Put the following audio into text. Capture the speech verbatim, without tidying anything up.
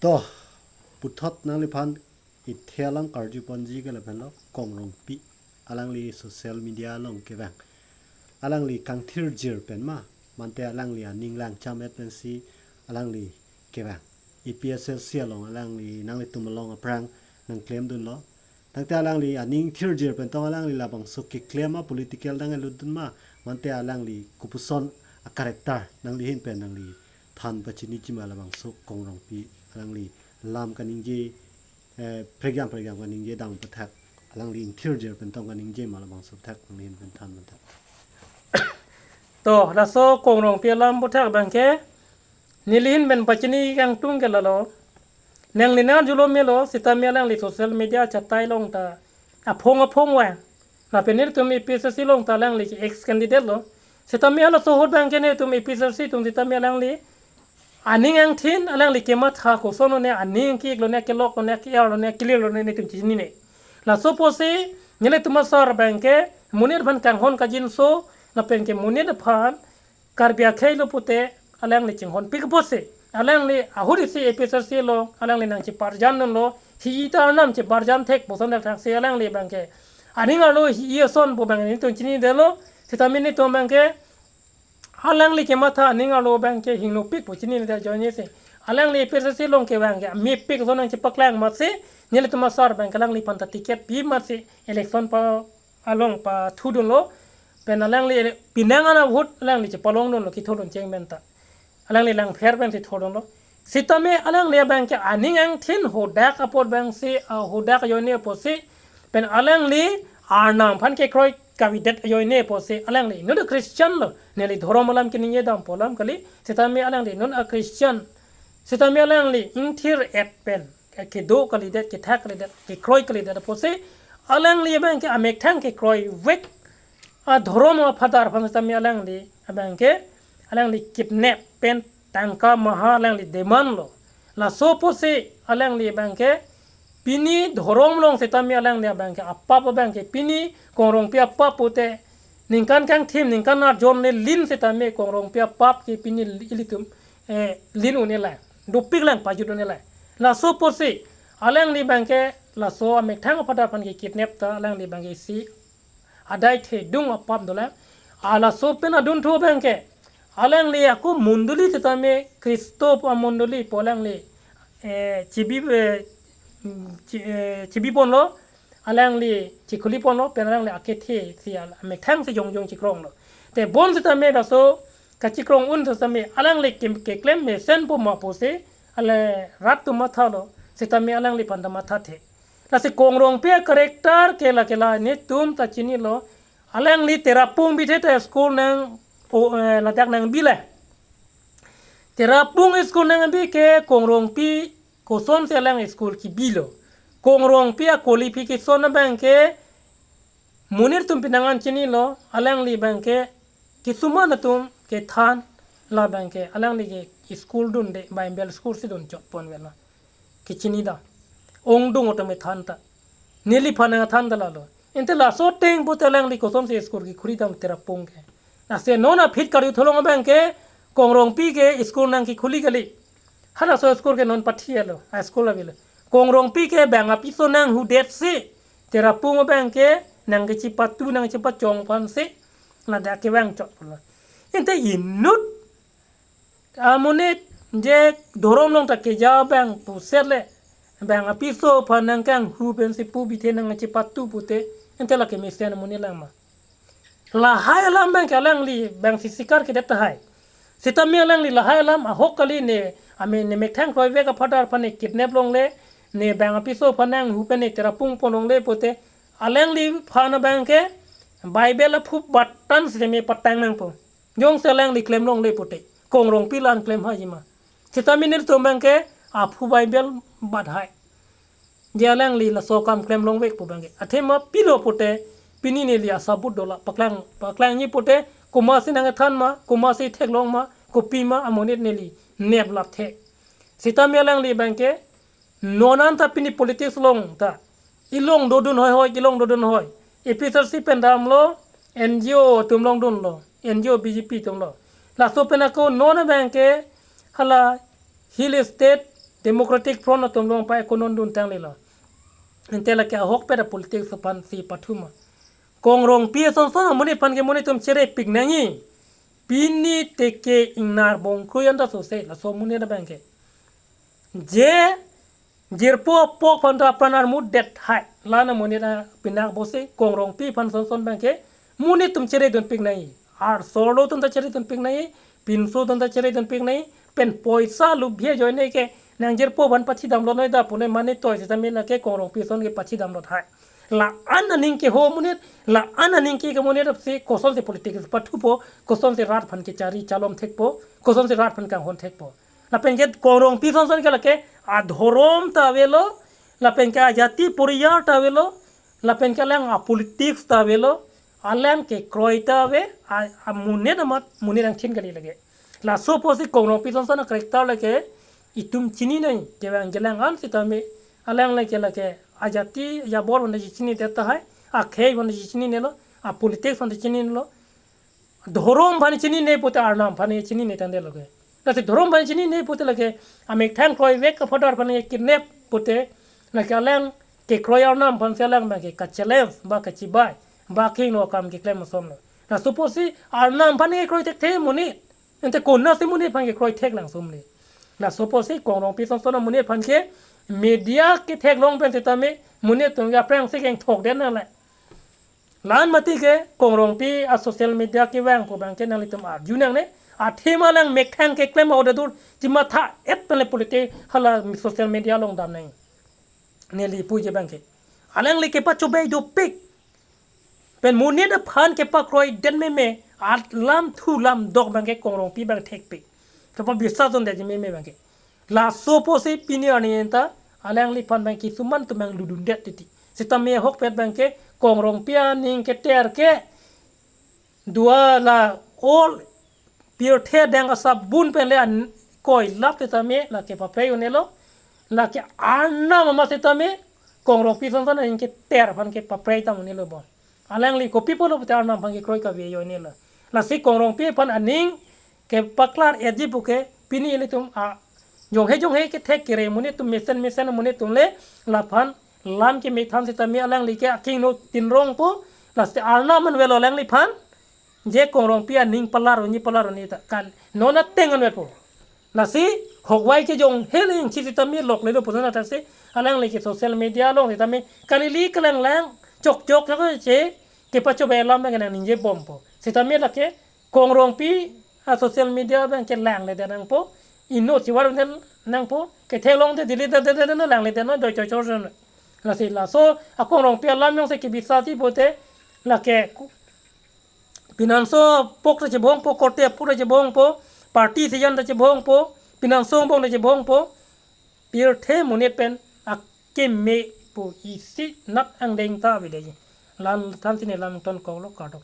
To, puthot nangliphan ithe alam karjuponji ke lapenlo Kong Rongpi. Alangli social media along kevang. Alangli kangthirjir pen ma, mante alangli aning lang chamet pensi alangli kevang. A P H L C along alangli nanglitum along aphrang nangklemdunlo. Tangte alangli aning thirjir pen tong alangli labangso keklem a political dang elutdun ma, mante alangli kopuson a character nangli ahin pen nangli than pachiniji ma labangso Kong Rongpi alangli lam kaningje, eh, prekjam prekjam kaningje dam pathak, alangli ingthirjir pen tong kaningje ma labangso thak nangli ahin pen than pathak. To, laso Kong Rongpi alam pathak abangke neli ahin pen pachini kangtung ke lalo. Nangli nangarjulo melo, sitame alangli social media chatai along ta aphong aphong vang. Lapen nelitum A P H L C along ta alangli ex candidate lo. Sitame halaso ahut abangke nelitum A P H L C atum sitame alangli aning angthin, alangli kematha kosonlo ne, aning ke-ik lo ne, kelok lo ne, ke-ar lo ne, kelir lo ne, nelitum chinine. Laso apotsi nelitum asar abangke monit aphan kanghon kangjinso, lapen ke monit aphan Karbi akhei lo pute alangli chinghonpik apotsi, alangli ahut isi A P H L C along alangli nangcheparjandunlo, hi-i ta arnam cheparjan thek puson dak thaksi alangli abangke aning arlo hi-i ason pu abang nelitum chinidetlo, sitame nelitum abangke alangli kematha aning arlo abangke hingnopik pu chinidetlo ajoinesi. Alangli A P H L C along kevang ke amepik ason nangchepaklang amatsi, nelitum asar abangke alangliphan ta ticket pi amatsi election pa along pathudunlo, pen alangli ele-, penang an ahut alangli chepalongdunlo, kethodun cheng pen ta. Alangli langpher pensi thodunlo. Sitame alangli abangke aning angthin hadak apot abangsi, ah, hadak ajoine apotsi, pen alangli arnam aphan kekroi kavedet ajoine apotsi, alangli inut a Christian lo, neli dhorom alam keningje dampo alam kali, sitame alangli inut a Christian, sitame alangli ingthir-et pen kedo kalidet, kethak kalidet, kekroi kalidet apotsi, alangli abangke amethang kekroivek adhorom aphadar aphan sitame alangli abangke alangli kidnap pen tangka maha alangli demand lo. Laso apotsi alangli abangke pini dhorom along sitame alangli abangke apap abangke pini Kong Rongpi apap pute ningkan kangthim, ningkan arjon le lin sitame Kong Rongpi apap ke pini ilitum, eh, lin un-e lang, dopik lang, pajut un-e lang. Laso apotsi alangli abangke laso amethang aphadar aphan kekidnap ta alangli abangke isi adai thedung apap dolang. A laso pen adunthu abangke alangli ako mondoli sitame Khristo pu amondoli pu alangli, eh, chibi, eh, mm, chi-, eh, chibiponlo, alangli chikhuliponlo, pen alangli akethe si al-, amethang si jongjong chikronglo. Te bonsitame laso kachikrong un sitame alangli kim keklem mesen pu ma pusi, ale rat atum mathalo, sitame alangliphan ta mathathe. Lasi Kong Rongpi a character ke la ke la nelitum ta chinilo. Alangli Terapung bithe ta school nang, o, eh, ladak nangbi le. Terapung school nangbi ke Kong Rongpi kosonsi alang school kibilo. Kong Rongpi a qualification abangke monit atum penang an chinilo, alangli abangke kisuman atum kethan, la abangke alangli ke school dunde, Bible school si dun chotpon velo. Kechini dam. Ongdung atum kethan ta. Neliphan nangthan ta lalo. Ante laso ateng pute alangli kosonsi school kekhuli dam Terapung ke. Lasi non aphi karju tholong abangke Kong Rongpi ke school nangkekhuli kali. Halaso school ke non pathilo, a school avelo. Kong Rongpi ke bang apiso nanghudetsi Terapung abangke nangkechipatu nangkechipachong aphansi ladak kevang chotpon lo. Ante inut amonit je dhorom along ta keja abang puset le, bang apiso aphan nangkanghu pensi pu bithe nangchipatu pute, ante lake mesen amonit lang ma. Lahai alam abangke alangli abangsi sikar kedet tahai. Sitame alangli lahai alam ahok kali ne, ame ne methang kroivek aphadar aphan ne kidnap longle, ne bang apiso aphan nanghu pen ne Terapung pon longle pute, alangliphan abangke Bible aphu batan sitame patang nangpo. Jongsi alangli klem longle pute, Kong Rongpi la-an klem haji ma. Sitame nelitum abangke aphu Bible bat hai. Je alangli laso akam klem longvek pu abangke. Athema pilo pute, pini neli asabut dola paklang, paklangji pute, komatsi nangthan ma, komatsi theklong ma, kopi ma, amonit neli neplap thek. Sitame alangli abangke, non an ta pini politics along ta. Ilong dodun hoi hoi, ilong dodun hoi. A P H L C pen damlo, N G O atum longdunlo, N G O B J P atumlo. Laso pen ako non abangke, hala Hill State, Democratic Front atum along pa-e konon dun tang lilo. Ante lake ahokpet a politics aphan si pathu ma. Kong Rongpi asonson amonit aphan ke monit atum chere pik nangji. Pini teke ingnar bongkrui anta sose laso amonit abang ke. Je jirpo apok aphan ta apran armut det hai. Lana amonit apinak bosi Kong Rongpi aphan sonson abang ke monit atum chere dun pik nangji. Arsolo atum ta chere dun pik nangji. Pinso atum ta chere dun pik nangji. Pen poisa lubhe ajoine ke nang jirpo aphan pathi damlo noi da pune mane toi sitame lake Kong Rongpi ason ke pathi damlo hai. La-an aning keho amonit, la-an aning ke amonit apsi kosonsi politics pathupo, kosonsi rat aphan kechari chalom thekpo, kosonsi rat aphan kanghon thekpo. Lapen ke Kong Rongpi asonson ke lake adhorom ta avelo, lapen ke ajati poriyar ta avelo, lapen ke alang apolitics ta avelo, alang kekroi ta ave, a, amonit amat, monit angthin kali lake. Laso apotsi Kong Rongpi asonson a-character lake itum chini nangji, kevang kelang an sitame, alang lake lake ajati ajabor aphan ta chinine tahai, akhei aphan ta chininelo, apolitics aphan ta chininelo, dhorom aphan chinine pute arnam aphan chinine tangte lake. Lasi dhorom aphan chinine pute lake amethang kroivek aphadar aphan kidnap pute lake alang kekroi arnam aphansi alang abang ke ka-challenge ba kachibai ba kehingno akam keklem asonlo. Laso apotsi arnam aphan kekroi thekthe monit. Ante konatsi monit aphan kekroi thek lang somle. Laso apotsi Kong Rongpi asonson amonit aphan ke media ketheklong pen sitame monit atum ke aphrangsi kengthok den nangle. La-an mati ke Kong Rongpi a-social media kevangpo abang ke nanglitum arju nangne. Athema alang methang keklem order dur chimatha et pen le politics hala social media along dam nang. Neli puji abang ke. Alangli kepachobei dopik. Pen monit aphan kepakroi den meme, alam thu lam dok abang ke Kong Rongpi abang thekpik. Kepabisas dunde ji meme abang ke. Laso apotsi pini arni anta alangliphan abang ke suman tumang ludundet titi. Sitame ahokpet abang ke Kong Rongpi aning keter ke dua la ol pirthe deng asabun pen le an koilap sitame lake paprei un-elo. Lake arnam amat sitame Kong Rongpi asonson aning keter aphan ke paprei tang un-elo bo. Alangli kopi pulo pute arnam aphan kekroi kave ajoinelo. Lasi Kong Rongpi aphan aning kepaklar etji puke pini ilitum a jonghe jonghe kethek kere monit atum mesen mesen monit atum le laphan lam kemethan sitame alangli ke akehingno tinrongpo, lasi arnam an avelo alangliphan. Je Kong Rongpi aning palar unji palar unji ta kan non ateng an vetpo. Lasi hokvai ke jonghe le ingchi sitame loklelo pu nang athak si alangli ke social media along sitame kalili kalanglang chokchok chokche kepachobei alam abang ke nang ningje bompo. Sitame lake Kong Rongpi a-social media abang ke langle det nangpo. Inut chivar un-e nangpo. Ketheklongte delete det det det langle det non doi choi chor chor. Lasi laso a-Kong Rongpi alam jongsi kebisasi pute lake ku-, pinanso apok ta chebongpo, korte apok ta chebongpo, party sejan ta chebongpo, pinanso angbong ta chebongpo, pirthe monit pen akeme pu isi nat angdeng ta avedeji. Lan thansi ne lam ton koklo kardom.